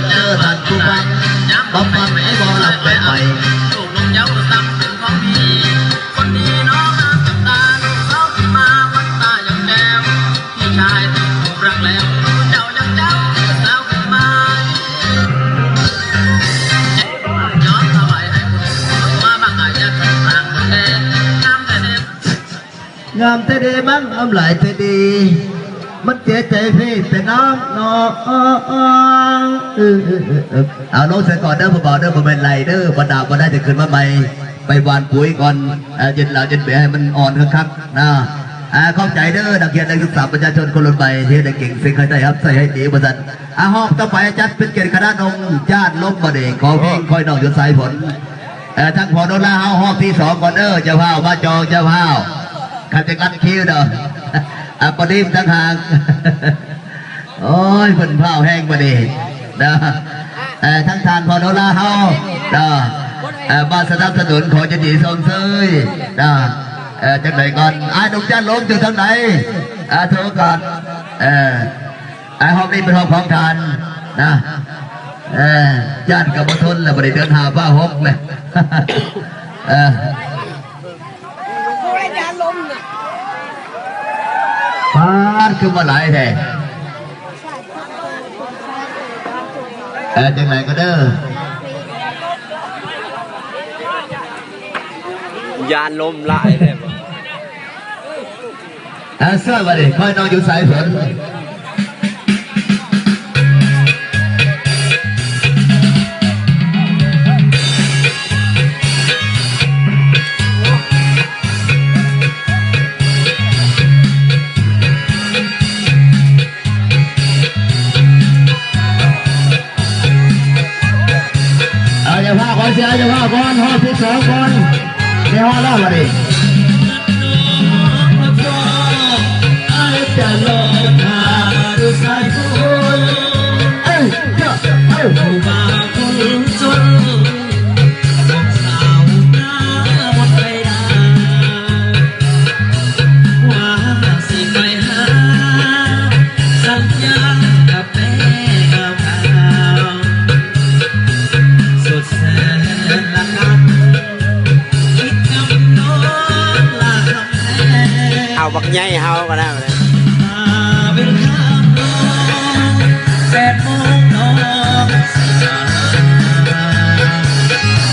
ເດີທ່ານຜູ້ຟັງ ມາຟັງໃຫ້ໝໍລຳໄປໃໝ່. ລູກນກເຍົາຊ້ຳເປັນຂອງພີ່ ຄົນດີນ້ອງງາມຈັບຕາ ລູກສາວພີ່ມາວັນຕາຍັງແກ້ວ ພີ່ຊາຍຕິດຮູບລັກແລ້ວ ເຈົ້າຍັງເຈົ້າ ສາວພີ່ມາ ຍອມຖວາຍໃຫ້ບຸນ ມາບັກອາຍາກາງແດນ ງາມແທ້ເດ ງາມແທ້ເດມັງ ງາມຫຼາຍແທ້ເດ ມັນເຈໃຈເພແຕ່ນ້ອງເນາະ. ເອີ ເອີ ເອີ ເອົາລົງໃສ່ກ່ອນເດີຜູ້ບ່າວເດີ ບໍ່ແມ່ນໄລ່ເດີ ບັນດາບໍ່ໄດ້ຈະຂຶ້ນມາໃໝ່ ໄປຫວ່ານປຸ໋ຍກ່ອນ ເອີ ເຢັນແລ້ວເຢັນແບໃຫ້ມັນອ່ອນຄັກໆນະ. ເອີ ຂອບໃຈເດີ ນັກຮຽນນັກສຶກສາ ປະຊາຊົນຄົນລຸ້ນໃໝ່ ທີ່ເຮັດໃຫ້ເກັ່ງ ເສັງໃຫ້ໄດ້ຮັບໃຊ້ໃຫ້ດີ ວ່າຊັ້ນ. ອາ ຮອບຕໍ່ໄປຈັດເປັນກຽດຄະນະນົງ ຢ້ານລົມ ບາດນີ້ ຂໍເພງ ຂໍໃຫ້ນ້ອງຢູ່ສາຍຝົນ. ເອີ ທາງພໍ່ໂນລາເຮົາຮອບທີສອງກ່ອນເດີ ຢ່າຟ້າວມາຈອງ ຢ່າຟ້າວ ຄັນຈະກັດຄິວເດີ. ອາ ປະດິມຕ່າງຫາກ ໂອ້ຍ ເພິ່ນພ້າວແຮງບາດນີ້ເນາະ. ເອີ ທາງທ່ານພໍ່ໂນລາເຮົາເນາະ ເອີ ມາສະໜັບສະໜູນ ຂໍຍິນດີຊົມເຊີຍເນາະ. ເອີ ຈັ່ງໃດກ່ອນ ອ້າຍໜຸ່ມຈານລົມຢູ່ທາງໃດ? ອາ ໂທກ່ອນ ເອີ ອ້າຍຮອບນີ້ເປັນຮອບຂອງທ່ານນະ. ເອີ ຢ້ານກໍບໍ່ທົນແລ້ວ ບໍ່ໄດ້ເດືອນຫ້າຟ້າຫົກແລ້ວ. ເອີ ປາດ ຄືມາຫຼາຍແທ້. ເອີ ຈັ່ງໃດກໍເດີ ຢ້ານລົມຫຼາຍແທ້. ອາ ເຊີນບາດນີ້ ຂ້ອຍນ້ອງຢູ່ສາຍຝົນ. ເອົາ ຢ່າພາກ ຂໍເຊຍ ຢ່າພາກກ່ອນ ຮອບທີສອງກ່ອນ ໄດ້ຮອດແລ້ວບັດນີ້. ເອີຍ ເອີຍ ຜູ້ບ່າວຄົນຈົນ ສາວໜ້າໝົດໄປນາ ວ່າຊິໄປຫາ ສັນຍາກັບແມ່ງາມຂາວ ສຸດແສນລະກັກ ຄິດນຳນ້ອງລາຄຳແພງ ເອົາບັກໃຫຍ່ເຮົາກໍໄດ້ ມາເປັນຄຳນ້ອງ ແປດໂມງ